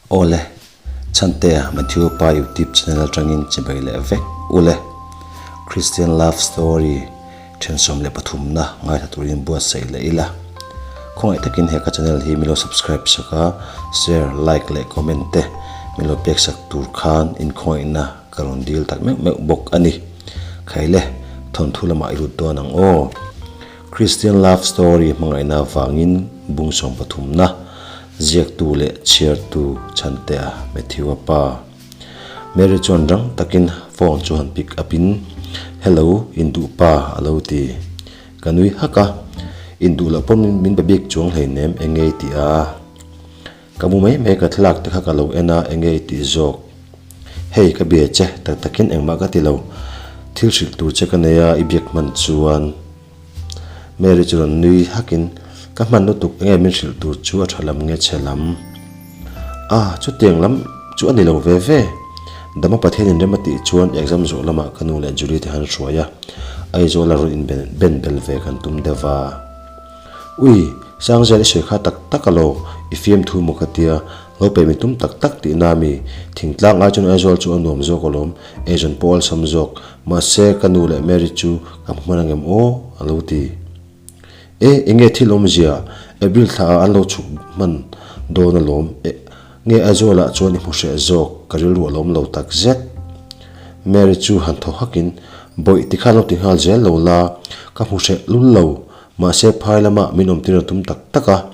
Awle, Chhantea Matthew pa youtube channel atangin chibai leh vek ule. Christian love story then 13 na ngaithla turin buatsaih leh ila. Khawngaih takin he ka channel hi milo subscribe sak a, share, like leh comment te milo pek sak tur khan inkhawngaihna ka rawn dil tak meuh meuh bawk a ni. Khaile, thawnthu lamah i lut dawn ang aw. Christian love story hmangaihna avangin bung 13na ziaktu leh chhiartu Chhantea Matthew-a pa Mary chuan rang takin phone chu han pick up in, Hello, induh pa a lo ti. Ka nui hak a, Induh loh pawh min be bik chuang hleinem eng nge i tih a? Ka mu mai mai ka thlalak te kha ka lo en a, eng nge i tih zawk? Hei ka bia che, tak takin engmah ka ti lo. Thil hrilh tur che ka nei a, i biak hman chuan. Mary chu rawn nui hakin, Ka hman lutuk enge min hrilh tur chu a tha lam nge chhe lam? Ah, chutiang lam chu a ni lo ve ve. Dama Pathian in rem a tih chuan exam zawh lamah ka nu leh Julie te han hruai a, Aizawl a rawn in ben bel ve kan tum deuh va. Ui, Sangzel i sawi kha tak tak alo, i fiamthu maw ka tia, lo pe mi tum tak tak tih na mi, thingtlang ai chuan Aizawl chu a nuam zawk alawm, eizawn pawh awlsam zawk, mahse ka nu leh Mary chu ka hmu hman angem aw, a lo ti. E, enge thil awmzia, April thla ah an lo chhuk hman dawn alawm, e, nge Aizawl ah chuan i hmu hreh zawk, ka rilru alawm lo tak zet. Mary chu han thaw hakin, Bawih tikhan lo ti nghal zel lo la, ka hmu hreh lul lo, Mahse phai lama min awmtir a tum tak tak a,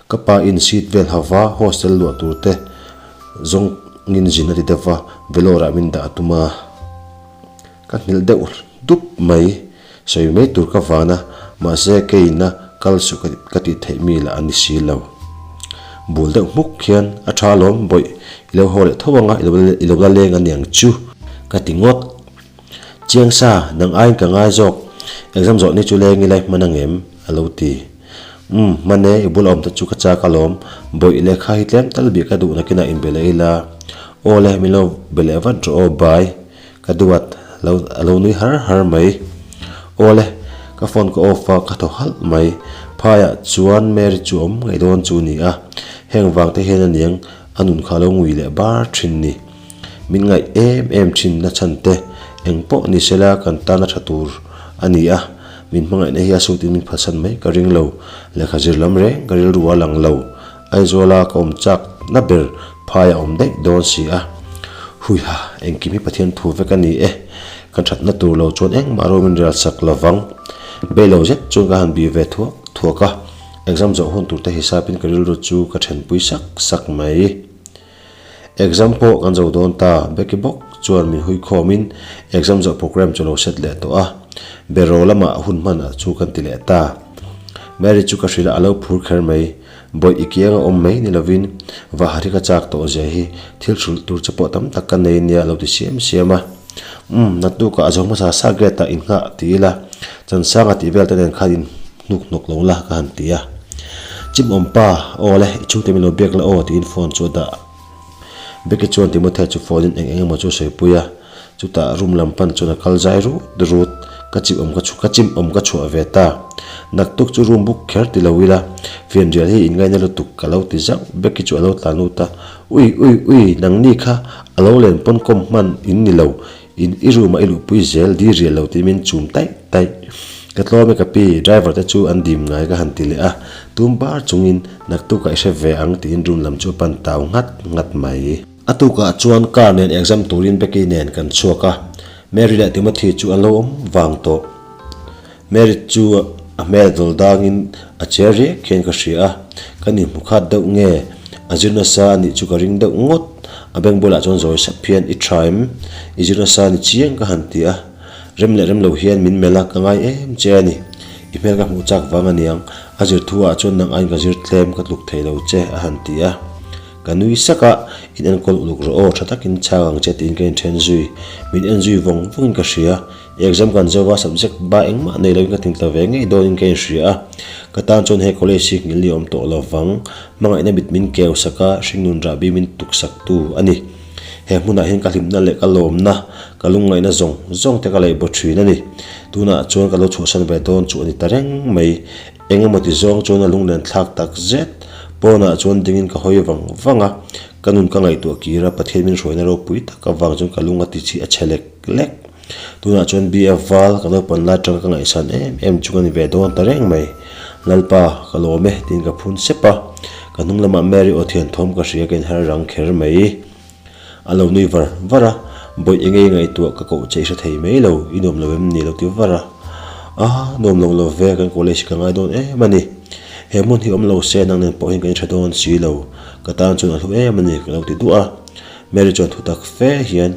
ka pa in seat vel hava hostel luah tur te zawng ngin zin a ti deuh va, Vellore ah min dah a tum a. Ka nghilh deuh dup mai, sawi mai tur ka van a, mahse keina kal suh ka tih theih mi lah a ni si lo. Bul deuh hmuk hian a tha alawm bawih, i lo haw leh tho anga i lo la leng aniang chu ka ti ngawt. Chiang sa, nang aiin ka ngai zawk, exam zawh ni chu leng ila i hman angem? a lo ti. Umm, hman e, i bula awm te chu ka chak alawm, bawih lehkha hi tlem tal bih ka duh nakinah inbe leh ila. Aw le, min lo be leh vat rawh aw, bye. Ka duat, lo a lo nui har har mai. Aw le, ka phone ka off a, ka thaw halh mai. Phaiah chuan Mary chu awm ngei dawn chu ni a, heng vang te hian aniang a nun kha a lo ngui leh bar thin ni. Min ngaih em em thin na chhan te eng pawh ni sela kan tan a tha tur a ni a, min hmangaihna hi a sutin min phatsan mai ka ring lo, lehkha zir lam reng ka rilru a lang lo, Aizawla ka awm chak na ber phai a awm daih dawn si a, huiha engkim hi Pathian thu vek a ni e, kan thatna tur lo chuan engmah ro min rel sak lovang, beilo zet chuan ka han bih ve thuak thuak a, exam zawh hun tur te hisapin ka rilru chu ka thenpui sak sak mai. Exam pawh kan zo dawn ta, Becky bawk chuan min hui khawmin exam zawh program chu lo set leh tawh a, Beraw lamah hun hman ah chu kan ti leh ta. Mary chu ka hrilh a, a lo phur kher mai. Bawih i kiang a awm mai ni lovin va hari ka chak tawh zia hi thil hrulh tur che pawh tam tak ka nei nia a lo ti siam siam a. Umm, naktukah a zo hmasa sa gate ah innghah ti ila, Chansanga tih vel te nen khan in hnuk hnawk lo la ka han ti a. Chim awm pa, aw le, i chhungte min lo biak la aw tiin phone chu a dah. Becky chuan Timothy chu phone in eng eng emaw chu a sawipui a, chutah room lam pan chuan a kal zai rut rut, ka chim awm ka chhu ka chim awm ka chhuah ve ta. Naktuk chu room book kher ti lo ila, fianrial hi in ngaina lutuk ka lo ti zauh, Becky chu a lo tlan lut a, ui ui ui nangni kha a lo len pawn kawm hman in ni lo, In i room ah i luhpui zel di rial lo tih min chum taih taih. Ka tlawm e ka pi, driver te chu an dim ngai ka han ti leh a, tum bar chungin naktukah i hre ve ang tiin room lam chu a pan tau nghat nghat mai. A tukah chuan car nen exam turin Becky nen kan chhuak a, Mary leh Timothy chu an lo awm vang tawh. Mary chu a hmel dawl dangin a cher riak hian ka hria a, ka ni hmu khat deuh nge a zir nasa a nih chu ka ring deuh ngawt. A beng bulah chuan zawi sap hian i tha em? I zir nasa ni chiang ka han ti a, rem leh rem lo hian min melh a, ka ngai em che a ni. I hmel ka hmuh chak vang aniang, a zir thu ah chuan nang aiin ka zir tlem ka tluk thei lo che a han ti a. Ka nui sak a, in enkawl uluk rawh aw, tha takin chhang ang che tiin ka inthen zui. Min en zui vawng vawngin ka hria. Exam kan zo a, subject ba engmah nei loin ka tingtla ve ngei dawnin ka inhria a. Ka tan chuan he college hi nghilh ni awm tawh lo vang. Hmangaihna mit min keu sak a, hringnun rahbi min tuk sak tu a ni. He hmunah hian ka hlimna leh ka lawmna, ka lungngaihna zawng zawng te ka lei baw thin a ni. Tunah chuan ka lo chhuahsan ve dawn chu a ni ta reng mai. Eng emaw ti zawng chuan a lunglen thlak tak zet. Pawnah chuan dingin ka hawi vang vang a, ka nun ka ngaihtuah kir a, Pathian min hruaina ropui tak avang chuan ka lung a ti chhi a chhe lek lek. Tunah chuan BF Val ka naupan lai atanga ka ngaihsan em em chu ka ni ve dawn ta reng mai. Lalpa, ka lawm e tiin ka phun sep a, ka hnung lamah Mary aw thian thawm ka hria ka inher rang kher mai. A lo nui var var a, Bawih enge i ngaihtuah ka koh che i hre thei mai lo, i nuam lo em ni lo ti var a. A, nuam lo lo ve, kan college ka ngai dawn em a ni. He hmun hi awm lo se nang nen pawh hian kan inhre dawn si lo, ka tan chuan a hlu em a ni ka lo ti duah a. Mary chuan thutak fe hian,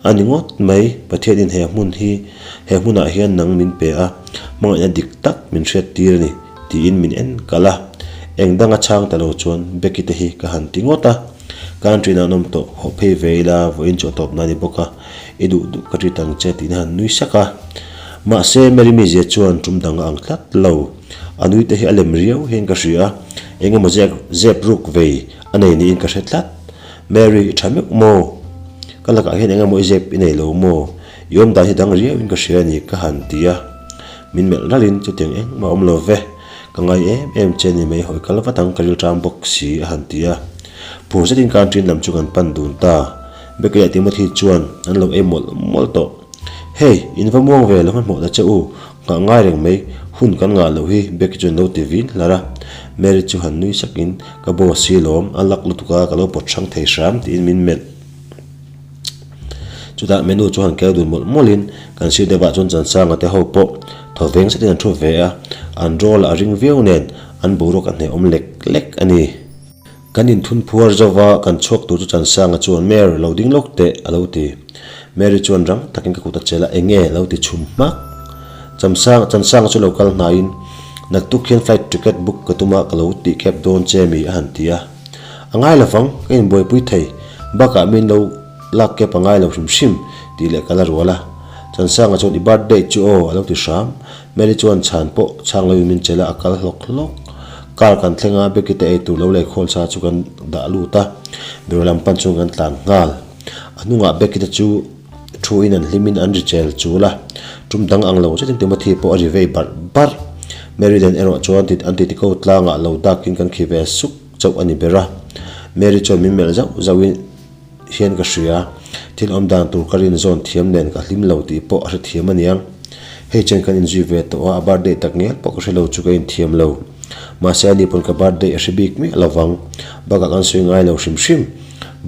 A ni ngawt mai, Pathianin he hmun hi, he hmunah hian nang min pe a, hmangaihna dik tak min hriat tir a ni, tiin min en kalh a. Eng danga chhang ta lo chuan Becky te hi ka han ti ngawt a. Country in an awm tawh, haw phei ve ila, vawiin chu a tawp na a ni bawk a, i duh duh ka treat ang che tiin a han nui sak a. Mahse, Mary mizia chuan tum dang a ang tlat lo. A nui te hi a lem riau hian ka hria a, eng emaw zep zep ruk vei a nei niin ka hre tlat. Mary, i tha meuh maw? Ka lakah hian eng emaw i zep i nei lo maw? I awm dan hi dang riau in ka hria a ni ka han ti a. Min melh ralhin chutiang engmah a awm lo ve. Ka ngai em em che ni mai hawi kal vat ang ka rilṭam bawk si a han ti a. Phur zetin canteen lam chu kan pan dun ta. Becky leh Timothy chuan an lo ei mawlh mawlh tawh. Hey, in va muang ve lo hmanhmawh ta che u, nghah ngai reng mai, hun kan ngah loh hi Becky chuan lo ti vin hlar a. Mary chu han nui sakin ka boss hi lawm, a lak lutuk a ka lo pawt hrang thei hram tiin min melh. Chutah menu chu han keu dun mawlh mawlhin kan sir deuhah chuan Chansanga te ho pawh thaw veng zetin an thu ve a, an rawl a ring viau nen an boruak a hnehawm lek lek a ni. Kan inthun phuar zova kan chhuak tur chu Chansanga chuan Mary lo ding lawk teh a lo ti. Mary chuan rang takin ka kut a chelh a, enge lo ti chhum hmak. Chamsang Chansanga chu lo kal hnaiin naktuk hian flight ticket book ka tum a ka lo tih khep dawn che mi a han ti a. A ngai lovang, ka inbuaipui thei. Bakah min lo lak kep a ngai lo hrim hrim, tih leh ka la rual a. Chansanga chuan i birthday chu aw a lo ti hram. Mary chuan chhan pawh chhang loin min chelh a, a kal hlawk hlawk. Car kan thleng a, Becky te eitur lo lei khawl sa chu kan dah lut a, bureau lam pan chuan kan tlan nghal. A hnungah Becky te chu thu in an hlim in an ri chel chul a, tum dang ang lo zetin Timothy pawh a ri vei barh barh. Mary nen erawh chuan an titi ko tlangah lo dakin kan khi ve suk chauh a ni ber a. Mary chuan min melh zauh zauhin hian ka hria, thil awm dan tur ka rin zawn thiam nen ka hlim lo tih pawh a hrethiam aniang. Hei chen kan inzui ve tawh a, a birthday tak ngial pawh ka hre lo chu ka inthiam lo. Mahse ani pawn ka birthday a hre bik miah lovang, bakah kan sawi ngai lo hrim hrim.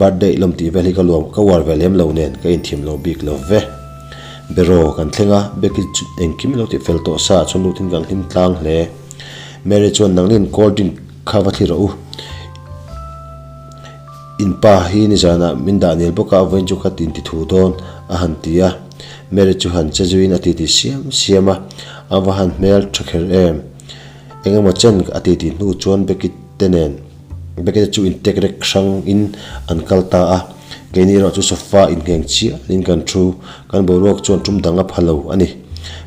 Birthday lawm tih vel hi ka luam ka uar ve lem lo nen ka inthiam lo bik lo ve. Beraw kan thleng a, Becky chu engkim lo tih fel tawh sa chuan lutin kan hlim tlang hle. Mary chuan nangnin cold drink kha va thli rawh u. In pa hi nizanah min dah nel bawk a, vawiin chu ka tin ti thu dawn a han ti a. Mary chu han che zuiin a titi siam siam a, a va han hmel tha kher em. Engemaw chen a titi hnu chuan Becky te nen Becky te chu intek rek hrang in an kal ta a, keini erawh chu sofa inngheng chiah in kan thu, kan boruak chuan tum dang a pha lo a ni.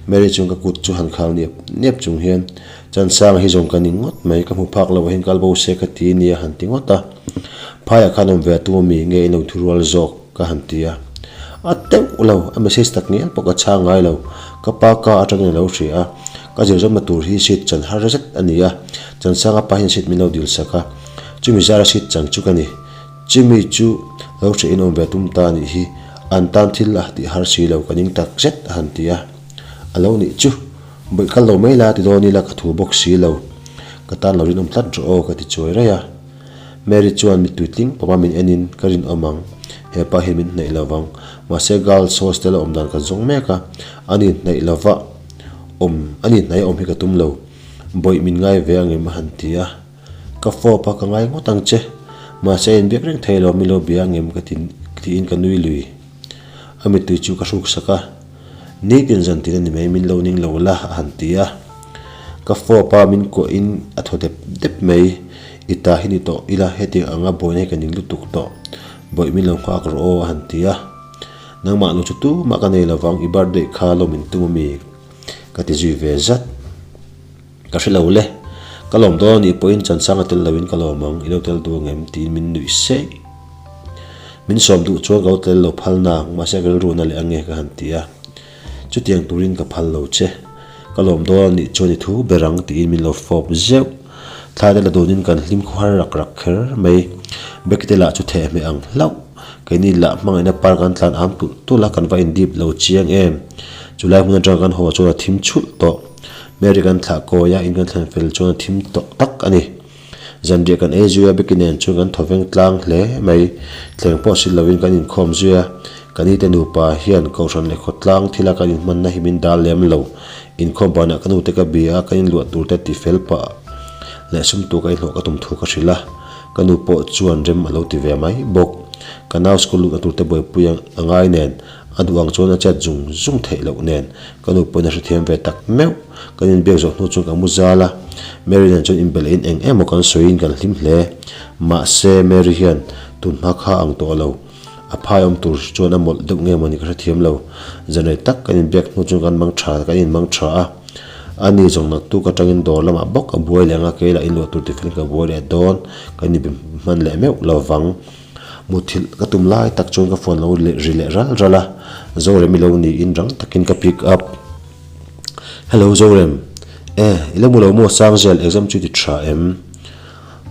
Mary chuan ka kut chu han khal niap niap chung hian, Chansang hi zawng ka ni ngawt mai, ka hmu phak lo ah hian kal bo se ka ti nia han ti ngawt a. Phaiah khan awm ve a tum ami nge in lo thu rual zawk ka han ti a. A teuh lo, a message tak ngial pawh ka chhang ngai lo, ka pa ka atangin a lo hria a, ka zir zawmna tur hi seat chan har zet a ni a, Chansanga pa hian seat min lo dil sak a, chumi zara seat chan chu ka ni. Chumi chu lo hria in awm ve tum ta nih hi, an tan thil a tih har si lo ka ning tak zet a han ti a. A lo nih chu. Bawih kal lo mai la ti dawn ila ka thu bawk si lo. Ka tan lo rinawm tlat rawh aw ka ti chuai raih a. Mary chuan mittui tling pawpa min enin ka rinawm ang. Hepa hi min hnaih lo vang. Mahse girls hostel a awm dan kan zawng mek a. Ani hnaih lova awm ani hnaih a awm hi ka tum lo. Bawih min ngai ve angem a han ti a. Ka fawp a ka ngai ngawt ang che. Mahse a inbiak reng thei lo mi lo bia angem ka ti tiin ka nui lui. A mittui chu ka hruk sak a. Nitin zan tin a ni mai, min lo ning lo la a han ti a. Ka fawp a, min kuahin a thaw dep dep mai. I ta hi ni tawh ila, hetiang anga buaina hi ka ning lutuk tawh. Bawih min lo nghak rawh aw a han ti a. Nangmah nu chu tumah ka nei lovang, i birthday kha lo min tum ami? Ka ti zui ve zat. Ka hre lo le. Ka lawm dawn anih pawhin chansang a tel loin ka lawm ang, i lo tel duh angem? Tiin min nuih seih. Min sawm duh chuan ka lo tel lo phal nang, mahse ka rilru na leh ange ka han ti a. Chutiang turin ka phal lo che. Ka lawm dawn anih chuan i thu ber ang tiin min lo fawp zeuh. Thla te la dunin kan hlim khuar rak rak kher mai. Becky te lah chu thehhmeh ang hlauh. Keini lah hmangaihna par kan tlan am tulh tulh a, kan va indip lo chiang em. Chulai hmun atanga kan haw chuan a thim chhulh tawh. Mary kan thlah kawi a, in kan thlen fel chuan a thim tawh tak a ni. Zanriah kan ei zui a, Becky nen chuan kan thawveng tlang hle mai. Thleng pawh si lovin kan inkhawm zui a, ka nite nupa hian Kohhran leh khawtlang thila kan inhmanna hi min dal lem lo. Inkhawm banah ka nute ka bia a, kan inluah tur te ti fel pah leh sum tur ka inhlawh ka tum thu ka hrilh a, ka nu pawh chuan rem a lo ti ve mai bawk. Ka nau school luhna tur te buaipui a ngai nen, a duh ang chuan a chet zung zung theih loh nen, ka nu pawhin a hrethiam ve tak meuh. Kan inbiak zawh hnu chuan ka mu zal a, Mary nen chuan inbelh in eng emaw kan sawiin kan hlim hle. Mahse, Mary hian tun hma kha ang tawh lo. A phai awm tur chuan a mawlh deuh nge mawni ka hrethiam lo. Zanrei tak kan inbiak hnu chuan kan mang tha, kan inmang tha a. A ni zawng naktuk atangin dawr lamah bawk a buai leh ang a, kei lah inluah tur tifel ka buai leh dawn, kan inbe hman leh meuh lo vang. Muthilh ka tum lai tak chuan ka phone lo ri leh ral ral a, Zorem i lo niin rang takin ka pick up. Hello Zorem, e i lo mu lo maw Sangzel exam chu i ti tha em?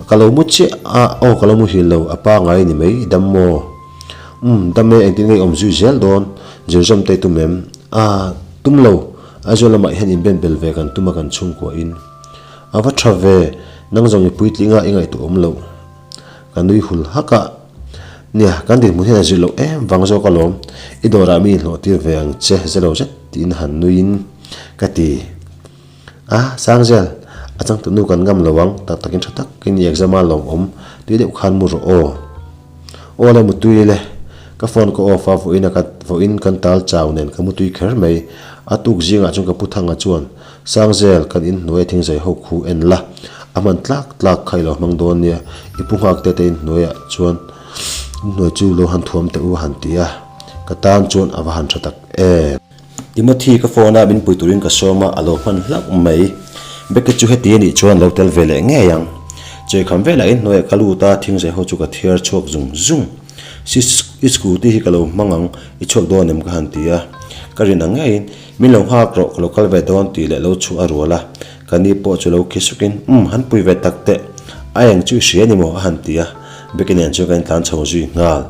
Ka lo mu chiah a, aw ka lo muhil lo, a pangai ni mai, i dam maw? Umm, dam e, engtin nge i awm zui zel dawn? Zir zawm te i tum em? A, tum lo, Aizawl lamah hian inben bel ve kan tum a kan chhungkua in. A va tha ve, nang zawng i puitling a i ngaihtuah awm loh. Ka nui hul hak a, Nia, kan dinhmun hian a zir loh em vang zawk alawm, i dawrah mi inhlawh tir ve ang che zelo zet tiin han nuiin ka ti. A, Sangzel, a changtunu kan ngam lo ang, tak takin tha takin i exam a lawmawm, tui deuh khan mu rawh aw. Aw le mutui le, ka phone ka off a, vawiin a ka vawiin kan tal chau nen ka mutui kher mai. A tuk zingah chuan ka pu Thanga chuan, Sangzel, kan inhnuai thingzai ho khu en la, a hman tlak tlak kha i lo hmang dawn nia, i pu nghak te te inhnuaiah chuan inhnuai chu lo han thuam teh u a han ti a, ka tan chuan a va han tha tak em. Timothy ka phone a min pui turin ka sawm a, a lo hman hlauh mai. Becky chu heti anih chuan lo tel ve leh ngei ang. Cheikham velah inhnuaiah ka lut a, thingzai ho chu ka thiar chhuak zung zung. Sis, i scooty hi ka lo hmang ang, i chhuak dawn em ka han ti a. Ka rin ang ngeiin, min lo nghak rawh, ka lo kal ve dawn tih leh lo chhuah a rual a. Ka ni pawh chu lo khi sukin, umm, han pui ve tak teh, a eng chu i hria ni maw? a han ti a. Becky nen chuan kan intlan chho zui nghal.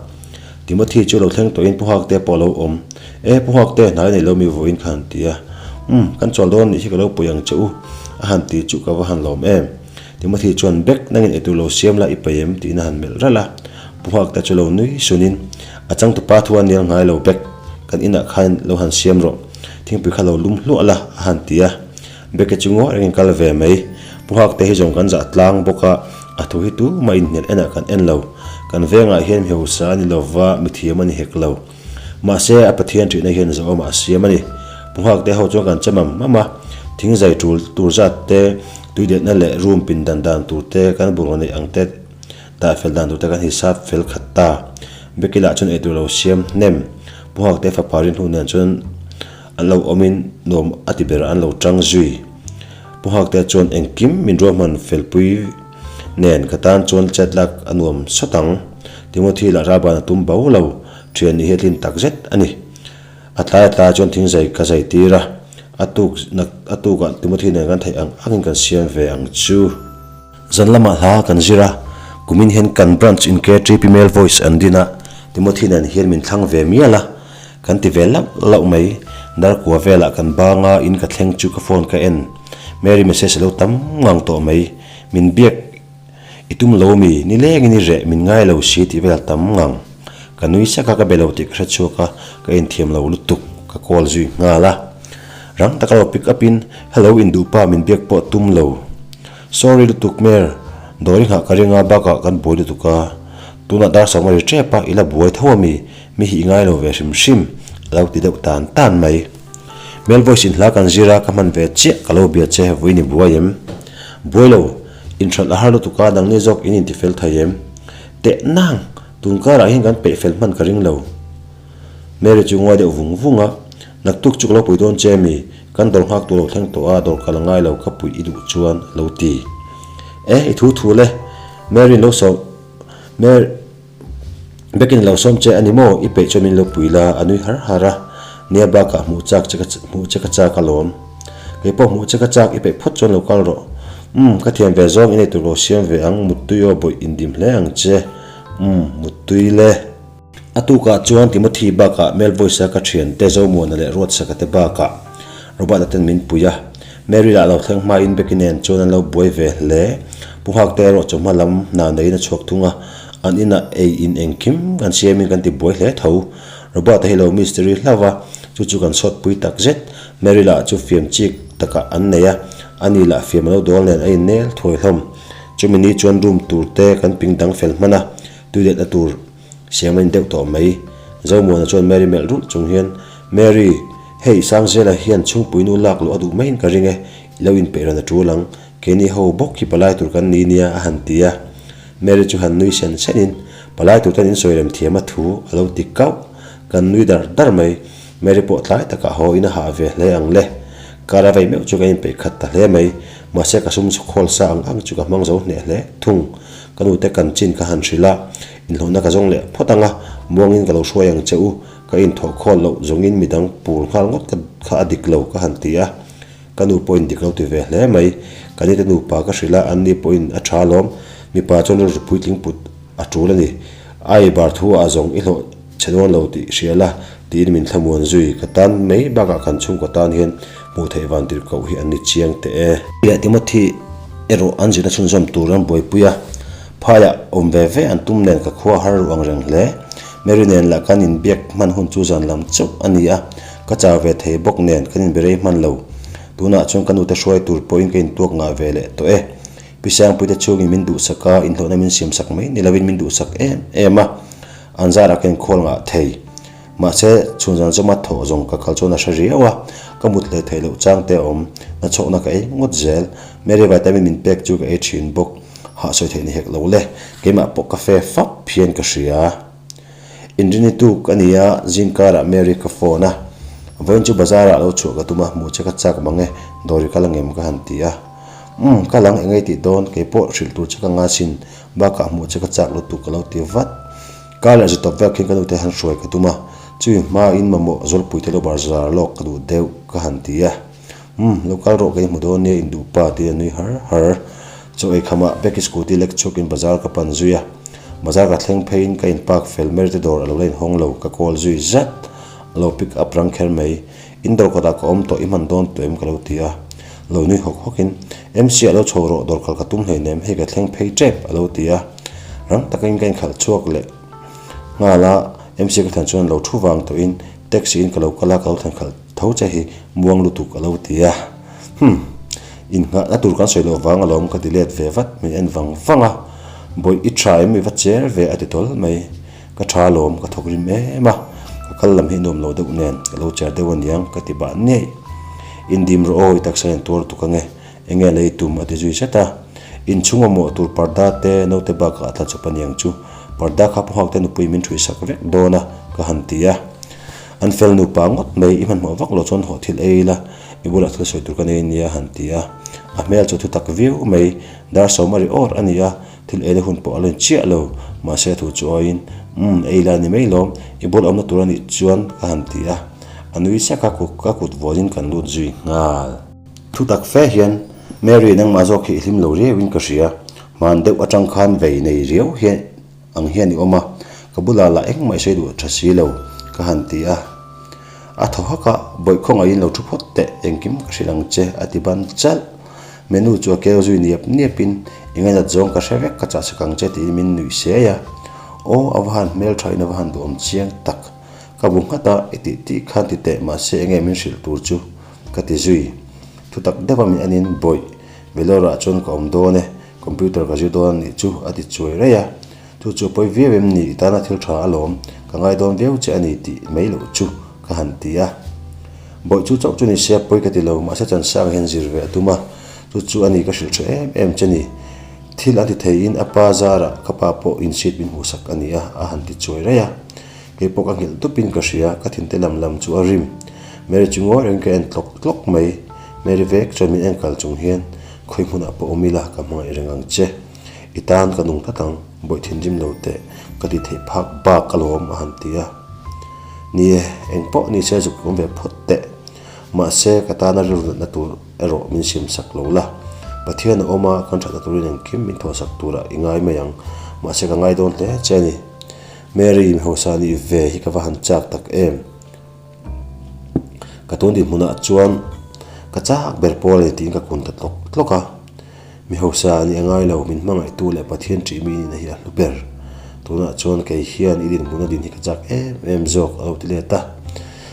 Timothy chu lo thleng tawhin Pu Hakte pawh a lo awm. E, Pu Hakte, hnai nei lo mi vawiin kha han ti a. Umm, kan chawl dawn nih hi ka lo pui ang che u, a han ti chu ka va han lawm em. Timothy chuan bek nangin eitur lo siam la i peih em tiin a han melh ralh a. Pu Hakte chu lo nui sunin, A changtupa thu a nial ngai lo bek, kan inah khan lo han siam rawh, thingpui kha lo lum hluah la, a han ti a. Beke chu ngawi rengin kal ve mai. Pu Hakte hi zawng kan zah tlang bawk a, a thu hi tu mah inhnial enah kan en lo. Kan vengah hian mi hausa a ni lova, mi thiam a ni hek lo. Mahse, a Pathian ṭihna hian zahawmah a siam a ni. Pu Hakte ho chuan kan che mam mam a, thing zai ṭul tur zat te, tui detna leh room pin dan dan tur te, kan bungraw neih ang te dah fel dan tur te kan hisap fel khat ta. Beki lah chuan eitur lo siam hnem. Pu Hakte fapa rin hnu nen chuan An lo awmin nuam a ti ber an lo tang zui. Pu Nghaktea chuan engkim min ruahman felpui nen ka tan chuan chet lak a nuam sawt ang. Timothy lah Raban a tum bo lo, thian nih hi a tlin tak zet a ni. A tlai a tlai chuan thingzai ka zai tir a, a tuk a tukah Timothy nen kan theih ang angin kan siam ve ang chu. Zan lamah hla kan zir a, kumin hian kan branch in KTP Male Voice an din a, Timothy nen hian min thlang ve mial a, Kan ti ve lauh lauh mai. Darkua velah kan bang a, in ka thleng chu ka phone ka en. Mary message a lo tam ngang tawh mai. Min biak i tum lo mi, ni lengin i reh, min ngai lo si tih vel tam ngang. Ka nui sak a, ka be lo tih ka hre chhuak a, ka inthiam lo lutuk, ka call zui nghal a. Rang taka lo pick up in, Hello induhpa min biak pawh tum lo. Sorry lutuk Mer, dawr i nghah ka ring a, bakah kan buai lutuk a. Tunah dar sawm a ri tep a, i la buai tho ami? Mi hi i ngai lo ve hrim hrim, a lo ti deuh tan tan mai. Male voice in hla kan zir a, ka hman ve chiah ka lo bia che, vui ni buai em? Buai lo, inhralh a har lutuk a, nangni zawk in inti fel thei em? Teh nang, tun karah hian kan peih fel hman ka ring lo. Mary chu ngawi deuh vung vung a, Naktuk chu ka lo pui dawn che mi, kan dawr nghak tur lo thleng tawh a, dawr kal a ngai lo, ka puih i duh chuan a lo ti. E, i thu thu le, Mary lo sawm, Mary. Biakin lo sawm che a ni maw? I peih chuan min lo pui la, a nui har har a. Nia bakah hmuh chak che ka hmuh che ka chak alawm. Kei pawh hmuh che ka chak i peih phawt chuan lo kal rawh. Umm, ka thiam ve zawng i nei tur ka lo siam ve ang, muttui aw bawih indim hle ang che. Umm, muttui le. A tukah chuan Timothy bakah Mel Voice-a ka thiante Zomuana leh Ruatsaka te bakah Robert-a ten min pui a. Mary lah lo thleng hmain Becky nen chuan an lo buai ve hle. Pu Nghakte erawh chawhma lam hna neiin a chhuak thung a, an inah ei in engkim kan siamin kan ti buai hle tho. Robert-a hi lo mystery hlauh va, chu chu kan sawtpui tak zet. Mary lah chu fiam chik takah an nei a, ani lah fiam a lo dawl nen a innel thuai hlawm. Chumi ni chuan room tur te kan ping dang fel hman a, tuiletna tur Siam a in deuh tawh mai. Zomuana chuan Mary melh rulh chung hian, Mary, hei Sangzela hian chhungpui nu lak loh a duh maiin ka ring e, i lo inpeih ran a tul ang, keini ho bawk hi palai tur kan ni nia a han ti a. Mary chu han nui sen senin, Palai tur tan insawi rem thiam a thu a lo ti kauh. Kan nui dar dar mai. Mary pawh tlai takah haw in a hah ve hle ang le. Kar a vei meuh chu ka inpeih khat ta hle mai. Mahse ka sum khawl sa ang ang chu ka hmang zo hneh hle thung. Ka nute kan chin ka han hrilh a, inhlawhna ka zawng leh phawt ang a, muangin ka lo hruai ang che u, ka inthawh khawl loh zawngin midang pur nghal ngawt ka kha a dik lo ka han ti a, ka nu pawhin dik lo ti ve hle mai. Ka nite nupa ka hrilh a, anni pawhin a tha alawm, mipa chuan rilru puitling put a tul a ni. Ai bar thu ah zawng i hlawh che dawn lo tih hria la, tiin min thlamuan zui. Ka tan mai bakah kan chhungkaw tan hian hmuh theih van tir koh hi an ni chiang teh e. Leh Timothy erawh an zirna chhunzawm tur an buaipui a, phaiah awm ve ve an tum nen ka khua har ruh ang reng hle. Mary nen lah kan inbiak hman hun chu zan lam chauh a ni a, ka chau ve thei bawk nen kan inberei hman lo. Tunah chuan ka nute hruai tur pawhin ka intuak ngah ve leh tawh e. Pi Sangpuite chhungin min duhsak a, inhlawhna min siamsak mai ni lovin min duhsak em em a, an zarah ka inkhawl ngah thei. Mahse, chhun zan zawma thawh zawng ka kal chuan a hre riau a, ka mut hlei theih loh chang te a awm, na chhawkna ka ei ngawt zel. Mary vitamin min pek chu ka ei thin bawk, hah sawi theih ni hek lo le, keimah pawh ka fe fap hian ka hria. Inrini tuk a ni a, zingkarah Mary ka phone a, Vawiin chu bazarah lo chhuah ka tum a, hmuh che ka chak mang e, dawri ka la ngem ka han ti a. Umm, ka lang eng ei tih dawn, kei pawh hrilh tur che ka nga sin, bakah hmuh che ka chak lutuk ka lo ti vat. Kar leh zitawp vek khian ka nute han hruai ka tum a, chumi hmain mamawh zawlpuite lo barzar lawk ka duh deuh ka han ti a. Umm, lo kal rawh kei hmu dawn nia induh pa tiin a nui har har. Chaw ei khamah Becky scooty lek chhuakin bazar ka pan zui a, bazar ka thleng pheiin ka in park fel Mary te dawr a lo la inhawng lo, ka call zui zat. A lo pick up rang kher mai. In dawr kawtah ka awm tawh i hman dawn tawh em ka lo ti a. Lo nui hawk hawkin, MC a lo chho rawh dawr kal ka tum hleinem hei ka thleng phei tep a lo ti a. Rang takin ka inkhalh chhuak leh nghal a, MC ka thlen chuan lo thu vang tawhin taxi in ka lo kal a ka lo thlen khalh. Tho che hi muang lutuk a lo ti a, Humm, innghahna tur kan sawi loh vang alawm ka ti let ve vat, min en vang vang a, Bawih i tha em i va cher ve a ti tawl mai, ka tha alawm ka thawk rim em a, ka kal lam hi nuam lo deuh nen ka lo cher deuh aniang ka ti bah niaih, Indim rawh aw i taksa hian tuar tuk ange, enge lei tum a ti zui zet a, inchhung mamawh tur parda te naute bakah a tla chawp aniang chu, parda kha pu Nghakte nupui min thuisak vek dawn a ka han ti a. An fel nupa ngawt mai, i hmanhmawh vak lo chuan haw thil ei ila, i bulah thil sawi tur ka nei nia han ti a. A hmel chu thu tak viau mai, dar sawm a ri awr a ni a, thil eina hun pawh a lo in chiah lo, mahse a thu chu awiin, Umm, ei ila ni mai lawm, i bul awmna tur a nih chuan ka han ti a. A nui sek a, ka kut vawnin kan lut zui nghal. Thu tak fe hian, Mary nangmah zawk hi i hlim lo riauin ka hria, hman deuh atang khan vei nei riau hian Ang hian i awm a, ka bulah lah engmah i sawi duh tha si lo, ka han ti a. A thaw hak a, Bawih khawngaihin lo thu phawt teh, engkim ka hrilh ang che, a ti ban chalh. Menu chu a keu zui niap niapin, I ngainat zawng ka hre vek, ka chah chak ang che tiin min nuih siai a. Aw, a va han hmel thain a va han duhawm chiang tak. Ka bu nghat a, i tih tih khan ti teh, mahse enge min hrilh tur chu, ka ti zui. Thutak deuh a min enin, Bawih, Vellore-ah chuan ka awm dawn e, Computer ka zir dawn a nih chu a ti chuai raih a, chu chu a pawi viau em ni i tana thil tha alawm, ka ngai dawn viau che a ni tih mai loh chu ka han ti a. Bawih chu chauh chu ni se a pawi ka ti lo, mahse Chansanga hian zir ve a tum a, chu chu a ni ka hrilh tha em em che ni. Thil an ti theiin a pa zarah ka pa pawh in seat min hmuhsak a ni a, a han ti chuai raih a. Kei pawh ka nghilh dupin ka hria, ka thinte lam lam chu a rim. Mary chu ngawi reng ka en tlawk tlawk mai, Mary vek chuan min en kal chung hian Khawi hmunah pawh awm ila ka hmangaih reng ang che. I tan ka nung tlat ang, bawih thinrim lo teh, ka ti theih phak bak alawm a han ti a. Ni e, eng pawh ni se zuk awm ve phawt teh. Mahse, ka tana rilru natna tur erawh min siam sak lo la. Pathian a awm a, kan thatna turin engkim min thawhsak turah i ngai mai ang. Mahse ka ngai dawn hle che a ni. Mary, mi hausa nih ve hi ka va han chak tak em. Ka tun dinhmunah chuan ka chak ber pawl a ni tiin ka kun ta tlawk tlawk a. Mi hausa a nih a ngai lo, min hmangaihtu leh Pathian ṭih mi nihna hi a hlu ber. Tunah chuan kei hian i dinhmun a din hi ka chak em em zawk a lo ti let a.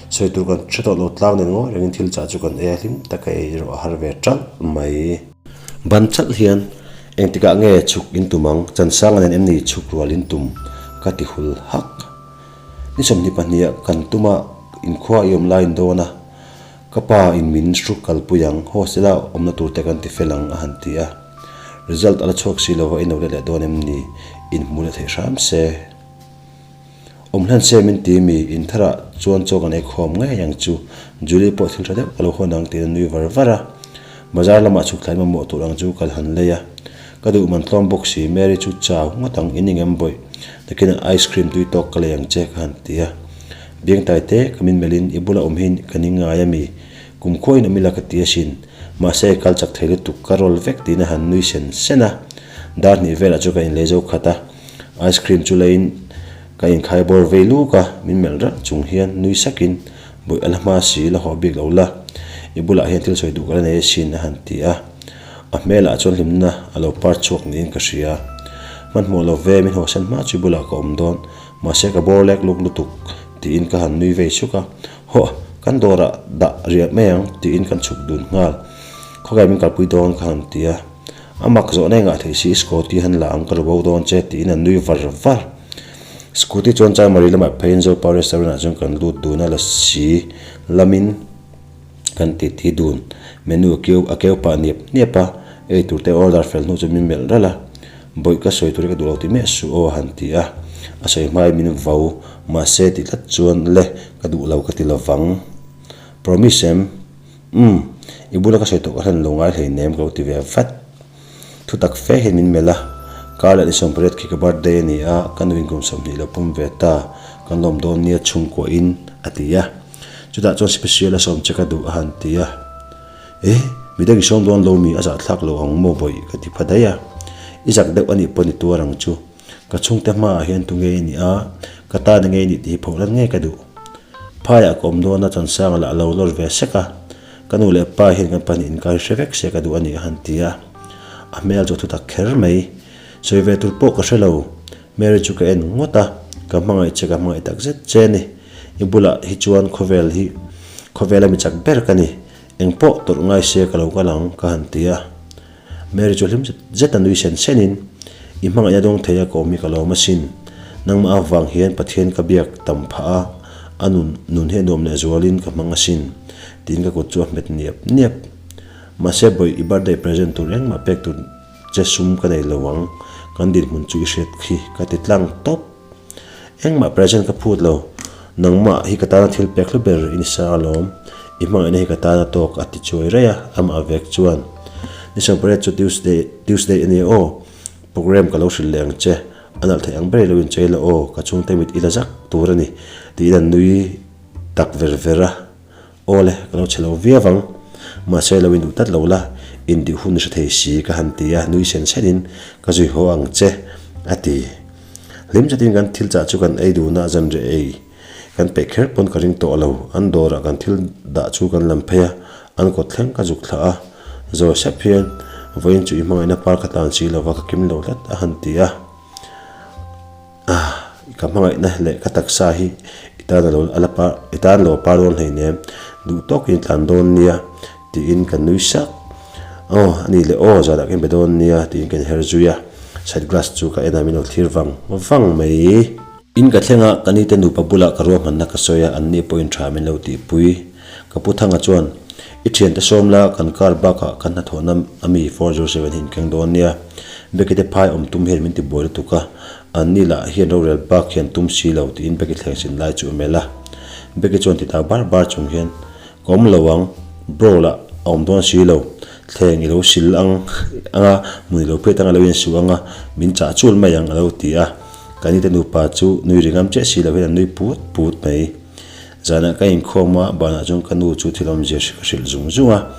Sawi tur kan hre tawh lo tlang nen ngawi rengin thil chah chu kan ei a, hlim taka ei erawh a har ve ṭalh mai. Ban chalh hian engtikah nge chhuk in tum ang, Chansanga nen em ni chhuk rual in tum? ka ti hul hak. Ni 22ah kan tum a, inkhua i awm laiin dawn a. Ka pa in min hruk kalpui ang, hostel a awmna tur te kan ti fel ang a han ti a. Result a la chhuak si lova i no let leh dawn em ni? In hmu leh theih hram se. Awm hlan se min ti mi, in tharah chuan chaw kan ei khawm ngei ang chu. Julie pawh thil tha deuh ka lo hawn ang tiin a nui var var a. Bazar lamah chhuk thlai mamawh tur ang chu kal han lei a. Ka duh man tlawm bawk si, Mary chu chau ngawt ang, in engem bawih, nakinah ice cream tui tawk ka lei ang che ka han ti a. Biangtai te, ka min melhin i bula awm hi ka ning ngai a mi? Kum khuain awm ila ka ti asin. Mahse, kal chak thei lutuk, ka roll vek tiin a han nui sen sen a. Dar hnih velah chu ka inlei zo khat a. Ice cream chu leiin ka inkhai bawr vei luk a, min melh ralh chung hian nui sakin, Bawih a la hma si, la haw bik lo la, i bulah hian thil sawi duh ka la nei asin a han ti a. A hmelah chuan hlimna a lo par chhuak niin ka hria. Hmanhmawh lo ve, min hawsan hma chu i bulah ka awm dawn. Mahse ka bawr lek luk lutuk tiin ka han nui vei suk a, Hawh, kan dawrah dah riah mai ang tiin kan chhuk dun nghal. Khawgai min kalpui dawn ka han ti a, A mak zawh nei ngah thei si scooty han la ang ka ru bo dawn che tiin an nui var var. Scooty chuan Chanmari lamah pheiin Zopa restaurant ah chuan kan lut dun a, lassi lamin kan titi dun. Menu a keu a keu pah niap niap a, ei tur te order fel hnu chuan min melh ralh a. Bawih ka sawi tur hi ka duh lo ti miah suh aw a han ti a, a sawi hmai min vau mahse ti tlat chuan le ka duh lo ka ti lovang. Promise em? Umm, i bula ka sawi tawh ka hlan lo ngai hleinem ka lo ti ve vat. Thu tak fe hian min melh a, kar leh ni 18 khi ka birthday a ni a, ka nuin kum 20 lo pawm ve ta, kan lawm dawn nia chhungkua in a ti a. Chutah chuan special a sawm che ka duh a han ti a. Eh, midang i sawm dawn lo mi a zahthlak lo ang maw bawih ka ti pha daih a. I zak deuh a nih pawh ni tuar ang chu. Ka chhungte hmaah hian tu ngei a nih a, ka tan a ngei nih tih hi phoh lan ngei ka duh. Phaiah ka awm dawn a Chansanga lah a lo lawr ve sek a. Ka nu leh pa hian kan pahnih inkar hi hre vek se ka duh a nih a han ti a. A hmel chu a thutak kher mai. Sawi ve tur pawh ka hre lo. Mary chu ka en ngawt a, ka hmangaih che ka hmangaih tak zet che a ni. I bulah hi chuan khawvel hi khawvela mi chak ber ka ni. Eng pawh tawrh ngai se ka lo kal ang ka han ti a. Mary chu hlim zet zet a nui sen sen in, I hmangaihna dawng thei a ka awm hi ka lawm asin. Nangmah avang hian Pathian ka biak tam phah a, a nun nun hi a nuam leh zualin ka hmang asin tiin ka kut chu a hmet niap niap. Mahse bawih i birthday present tur engmah pek tur che sum ka nei lo ang, kan dinhmun chu i hriat khi ka ti tlang tawp. Engmah present ka phut lo, nangmah hi ka tana thil pek hlu ber i ni sa alawm, i hmangaihna hi ka tana tawk a ti chuai raih a, amah vek chuan. Ni 18 chu Tuesday Tuesday a nia aw, program ka lo hrilh leh ang che, a nalh theih ang ber i lo inchei la aw, ka chhungte mit i la zak tur a ni, tiin an nui tak ver ver a. Aw le, ka lo che lo viau ang, mahse lo induh tlat lo la, indih hun i hre thei si ka han ti a, nui sen senin ka zui haw ang che a ti. Hlim zetin kan thil chah chu kan ei dun a, zanriah ei kan peih kher pawn ka ring tawh lo, an dawrah kan thil dah chu kan lam phei a, an kawt thleng ka zuk thlah a, zawi sep hian vawiin chu i hmangaihna par ka tlan si lova ka kim lo tlat a han ti a. Ah, ka hmangaihna leh ka taksa hi i tan alo a la par i tan lo a par dawn hleinem, duh tawkin i tlan dawn nia tiin ka nui sak. Aw, a nih leh aw, zanah ka inbe dawn nia tiin ka inher zui a, side glass chu ka en a min lo thlir vang vang mai. In ka thleng a, ka nite nupa bulah ka ruahmanna ka sawi a, anni pawhin tha min lo tihpui. Ka pu Thanga chuan, I thiante sawm la, kan car bakah kan hnathawhna ami 407 hi inkeng dawn nia. Becky te phai awm tum hian min ti buai lutuk a, anni lah hian rorel bak hian tum si lo tiin Becky thleng sin lai chu a melh a. Becky chuan ti ta bar bar chung hian, Ka awm lo ang, bro lah a awm dawn si lo, thleng i lo sil ang anga, hmun i lo phei tang a lo insu ang a, min chah chul mai ang a lo ti a. Ka nite nupa chu nui ringam chiah si lo hian an nui put put mai. Zanah ka inkhawm a, banah chuan ka nu chu thil awmzia hri ka hrilh zung zung a,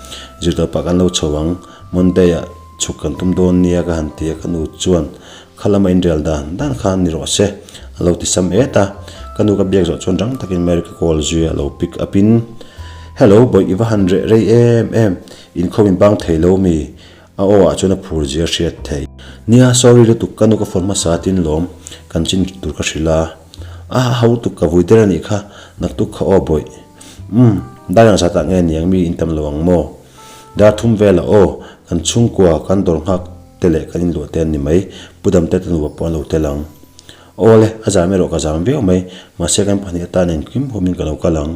zirtawpah kan lo chho ang, Monday ah. Chhuk kan tum dawn nia ka han ti a, ka nu chuan kha lama inrel dan dan kha ni rawh se a lo ti sam et a. Ka nu ka biak zawh chuan rang takin Mary ka call zui a, lo pick up in, Hello, bawih i va han reh rei em em, inkhawm in bang thei lo mi? A aw ah chuan a phur zia hriat thei. Nia, sorry lutuk, ka nu ka phone hmasa tin lawm, kan chin tur ka hrilh a. A ho tuk ka vui der a nih kha, naktuk kha aw bawih. Umm, dai ang zatah nge niang mi in tam lo ang maw? Dar thum velah aw, kan chhungkua, kan dawr nghak te leh kan inluah te an ni mai, Pu Damte te nupa pawh an lo tel ang. Aw le, a zam erawh ka zam viau mai, mahse kan pahnih atan engkim humin ka lo kal ang.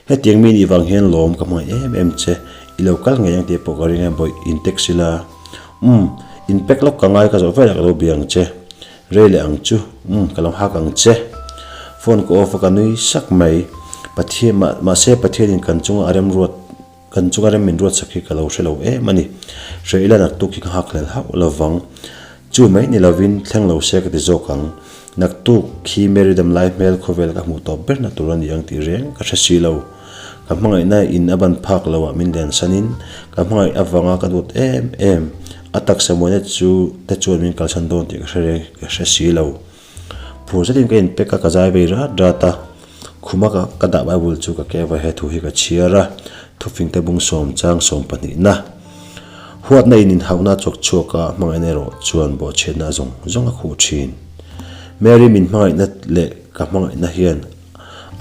Hetiang mi nih vang hian lawm ka hmangaih em em che, i lo kal ngei ang tih pawh ka ring a, bawih in taxi la. Umm, in pack lawk ka ngai ka zawh velah ka lo bia ang che. Rei leh ang chu, umm, ka lo hak ang che. Phone ka off a ka nui sak mai. Pathian, mah, mahse Pathianin kan chunga a remruat, kan chunga rem min ruatsak hi ka lo hre lo em a ni. Hre ila naktuk hi ka nghak hlel hauh lo vang. Chu mai ni lovin thleng lo se ka ti zawk ang. Naktuk khi Mary damlai hmel khawvel ka hmuh tawp berna tur a ni ang tih reng ka hre si lo. Ka hmangaihna in a ban phak lo ah min len sanin ka hmangaih avanga ka dawt em em. A taksa muaina chu te chuan min kalsan dawn tih ka hre reng ka hre si lo. Phur zetin ka inpek a, ka zai vei rat rat a. Khuma ka ka dah Bible chu ka ke vai he thu hi ka chhiar a, thufingte bung sawm chang sawm pahnihna. Huatna in inhauhna a chawk chhuak a, hmangaihna erawh chuan bawhchhiatna zawng zawng a khuh thin. Mary min hmangaihna leh ka hmangaihna hian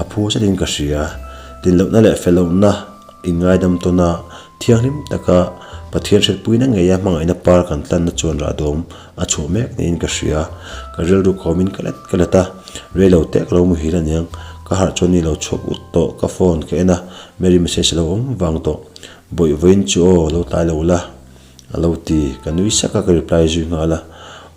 a phu zetin ka hria. Tinlohna leh fellohna inngaidam tawna thianghlim taka Pathian hretpuina ngeia hmangaihna par kan tlanna chuan rahdawm a chhuah mek niin ka hria. Ka rilru kawmin ka let ka let a, reilo teh ka lo muhil aniang. Ka harh chuan ni lo chhuak ut tawh, ka phone ka en a, Mary message a lo awm vang tawh. Bawih vawiin chu aw, lo tlai lo la a lo ti. Ka nui sak a, ka reply zui nghal a.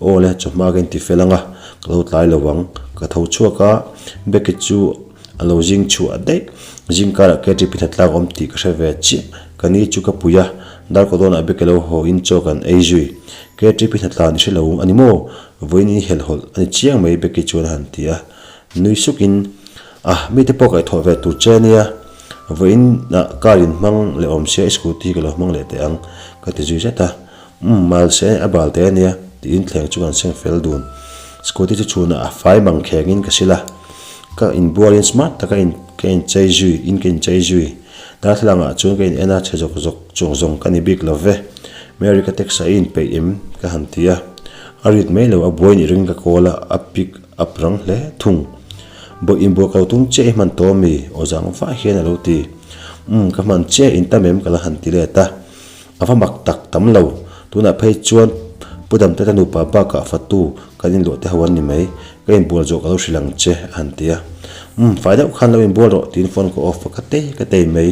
Aw le, chawhma ka inti fel ang a, ka lo tlai lo ang. Ka tho chhuak a, Becky chu a lo zing chhuah daih. Zing karah KTP hnatlak awm tih ka hre ve chiah. Ka ni chu ka pui a, darkaw dawnah Becky lo haw in chaw kan ei zui. KTP hnatlan i hre lo a ni maw? Vawiin i helhhawlh a ni chiang mai Becky chuan a han ti a. Nui sukin, Ah, mite pawh kaihthawh ve tur che ania. Vawiin ah car in hmang leh awm sia i scooty hi ka lo hmang leh teh ang ka ti zui zet a. Umm, mal se a bal teh ania tiin thleng chu kan seng fel dun. Scooty chu chhunah a fai mang khengin ka sil a. Ka inbualin smart taka in ka inchei zui in ka inchei zui. Darthlalang ah chuan ka in en a, chhe zawk zawk chuang zawng ka ni bik lo ve. Mary ka text a i inpeih em? ka han ti a. A rit mai lo, a buai nih ringin ka call a, a pick up rang hle thung. Bawih inbual ka lo tum chiah i hman tawh ami? Aw zang vah hian a lo ti. Umm, ka hman chiah in tam em ka la han ti let a. A va mak tak tam lo. Tunah phei chuan Pu Damteta nupa bakah fatu kan inluah te ho an ni mai. Ka inbual zawh ka lo hrilh ang che a han ti a. Umm, fai deuh khan lo inbual rawh tiin phone ka off a, ka tei ka tei mai.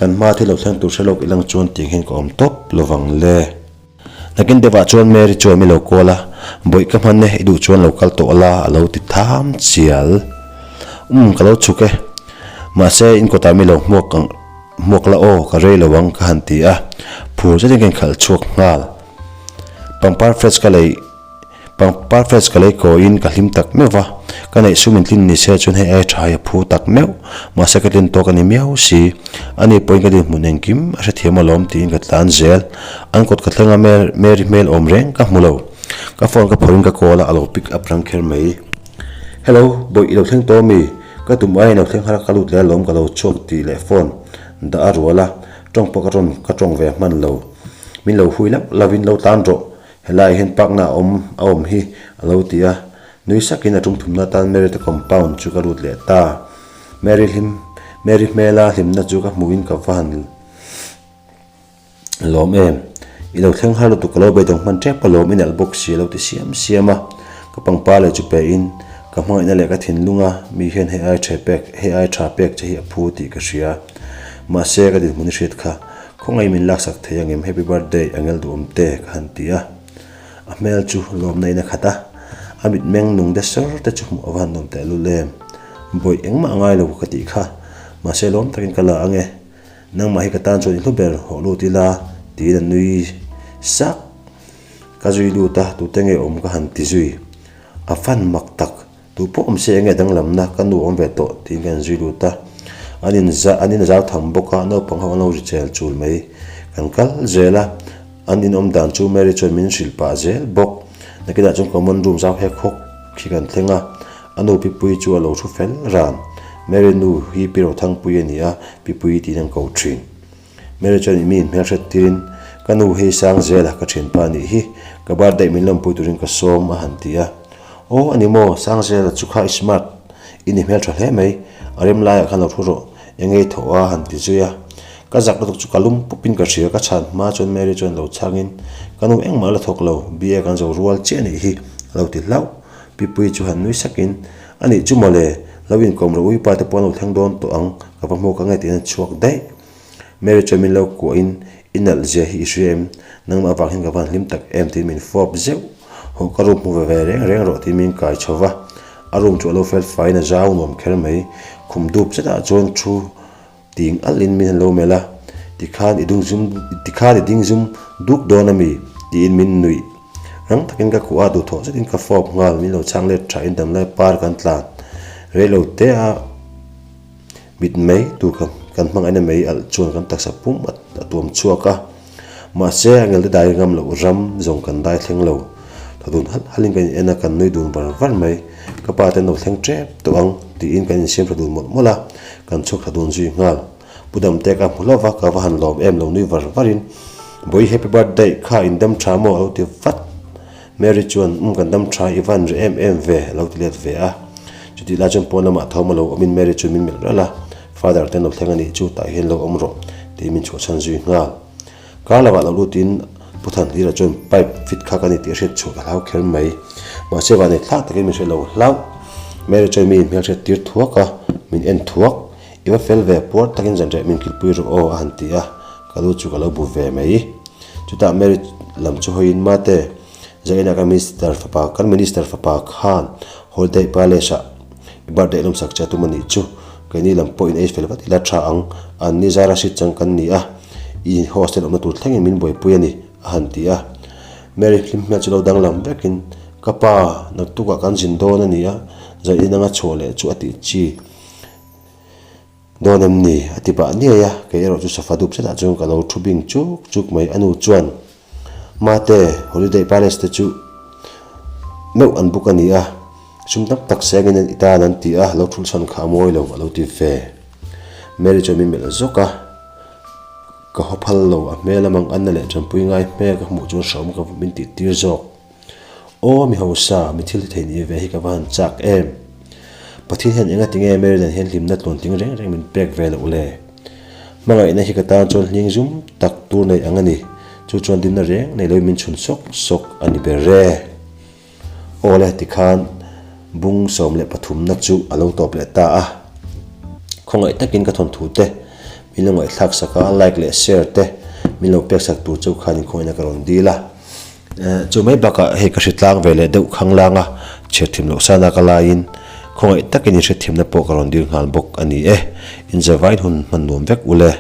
Kan hma thil lo thleng tur hre lawk ilang chuan tiang hian ka awm tawp lovang le. Nakin deuhah chuan Mary chuan mi lo call a, Bawih ka hman e, i duh chuan lo kal tawh la a lo ti tham chial. Umm, ka lo chhuk e. Mahse, in kawtah mi lo hmuak ang, hmuak la aw, ka rei lo ang ka han ti a. Phur zetin ka inkhalh chhuak nghal. Pangpar fresh ka lei. Pangpar fresh ka lei kawiin ka hlim tak meuh va, ka neih sum in tlin ni se chuan hei ai tha hi a phu tak meuh, mahse ka tlin tawk a ni miau si. Ani pawhin ka dinhmun engkim a hrethiam alawm tiin ka tlan zel. An kawt ka thleng a, Mary hmel awm reng ka hmu lo. Ka phone ka phawrhin ka call a, a lo pick up rang kher mai. Hello, bawih i lo thleng tawh ami? Ka tum aiin lo thleng har a, ka lut leh alawm ka lo chhuak tih leh phone dah a rual a, tawng pawh ka rawn ka tawng ve hman lo. Min lo hui lauh lauhin lo tlan rawh. Helai hian park na a awm a awm hi a lo ti a, nui sakin a tum thumna atan Mary te compound chu ka lut leh ta. Mary hlim Mary hmela hlimna chu ka hmuhin ka va han lawm em. I lo thleng har lutuk ka lo beidawng hman tep ka lawm i nalh bawk si a lo ti siam siam a. Ka pangpa leh chu pe in ka hmangaihna leh ka thinlunga mi hian hei ai tha pek hei ai tha pek che hi a phu tih ka hria. Mahse ka dinhmun i hriat kha Khawngaih min laksak thei angem happy birthday Angel duhawm te ka han ti a, a hmel chu lawmna in a khat a, a mitmeng nung de sawr te chu hmuh a va han nuam tehlul em. Bawih engmah a ngai lo ka tih kha, mahse lawm takin ka la ange, nangmah hi ka tan chuan i hlu ber hawh lut ila tiin a nui sak. Ka zui lut a, tute nge awm ka han ti zui, a fan mak tak. Tu pawh awm se enge danglamna ka nu awm ve tawh tiin ka inzui lut a, an in an in zau tham bawk a, naupang ho an lo ri chel chul mai. Kan kal zel a, An inawm dan chu Mary chuan min hrilh pah zel bawk. Nakinah chuan common room zau hek hawk khi kan thleng a, a nu Pipuii chu a lo thu fel ran. Mary nu hi Pi Rothangpuii a ni a, Pipuii tiin an ko thin. Mary chuan i mi inhmelhret tirin, Ka nu hei Sangzela ka thianpa a nih hi, ka birthday min lawmpui turin ka sawm a han ti a. Aw a ni maw, Sangzela chu kha i smart, i ni hmeltha hle mai, a rem laiah khan lo thu rawh, eng ei thaw a han ti zui a. Ka zak lutuk chu ka lum pupin ka hria, ka chhan hma chuan Mary chuan lo chhangin, Ka nu engmah la thawk lo, BA kan zo rual chiah a nih hi, a lo ti hlauh. Pipuii chu han nui sakin, A nih chu mawle, lo inkawm rawh uipa te pawh an lo thleng dawn tawh ang, ka va hmuak ang e tiin a chhuak daih. Mary chuan min lo kuahin, I nalh zia hi i hria em? Nangmah avang hian ka van hlim tak em? tiin min fawp zeuh. Haw ka room hmu ve ve reng reng rawh tiin min kai chho va. A room chu a lo fel faiin a zau nuam kher mai. Khum dup zetah chuan thu ting alhin min han lo melh a, Tikhan i dung zum, tikhan i ding zum duk dawn a mi? tiin min nuih. Rang takin ka kuah a, duhthawh zetin ka fawp nghal. Min lo chhang let thain damlai par kan tlan rei lo te a. Mit mai tur kha kan hmang en mai alh chuan kan taksa pum a tuam chhuak a, mahse a ngelte dai ngam loh ram zawng kan dai thleng lo. Tha dun halh halhin kan in en a, kan nui dun var var mai. Ka pa te an lo thleng tep tawh ang tiin kan insiam tha dun mawlh mawlh a, kan chhuak tha dun zui nghal. Pu Damte ka hmu hlauh va, ka va han lawm em lo nui var varin, Bawihi happy birthday kha in dam tha maw a lo ti vat. Mary chuan, Umm kan dam tha i van reh em em ve, a lo ti let ve a. Chutih lai chuan pawn lamah thawm a lo awmin Mary chuan min melh ralh a, Father te an lo thleng a nih chu, tah hian lo awm rawh, tiin min chhuahchhan zui nghal. Kar lamah lo lutin Pu Thanhlira chuan pipe fit kha ka ni tih a hriat chhuah ka hlau kher mai. Mahse vanei thlak takin min hre lo hlauh. Mary chuan mi inhmelhriat tir thuak a, min en thuak. I va fel ve, puar takin zanreh min kilpui rawh aw, a han ti a, ka lu chu ka lo bu ve mai. Chutah Mary lam chu hawiin Mate, Zaina kan minister fapa, kan minister fapa khan holiday palace ah i birthday lawmsak che a tum a nih chu. Keini lam pawhin ei fel vat ila tha ang, an ni zara hrit chang kan ni a, i hostel awmna tur thlengin min buaipui a ni, a han ti a. Mary hlim hmel chu lo danglam vekin, Ka pa, naktukah kan zin dawn a ni a, Zaina anga chhuah leh chu a tih chi. Dawn em ni? A ti pah niai a, kei erawh chu sofa dup zetah chuan ka lo thu bing chuk chuk mai. A nu chuan, Mate, Holiday Palace te chu meuh an book a ni a, sum tam tak sengin an i tan an ti a, lo thulchhan kha a mawi lo, a lo ti ve. Mary chuan min melh zawk a, ka haw phal lo, a hmel a mang anna leh tanpui ngai hmel ka hmuh chuan hrehawm ka min tih tir zawk. Aw mi hausa, mi thil ti thei ni ve hi ka va han chak em! Pathian hian enga tinge Maryland hian hlimna tluantling reng reng min pek ve loh le? Hmangaihna hi ka tan chuan hling zum tak tur nei ang a ni, chu chuan dinna reng nei loin min chhun sawk sawk a ni ber e. Aw le tikhan bung 13 na chu a lo tawp leh ta a. Khawngaih takin ka thawnthu te min lo ngaihthlak sak a, like leh share te min lo pek sak tur chu khan inkhawihna ka rawn dil a. Chu mai bakah hei ka hritlang ve leh deuh khanglang a, chhiarthim loh sana ka laiin khawngaih takin inhrethiamna pawh ka rawn dil nghal bawk a ni e. Inzavain hun hman nuam vek ule.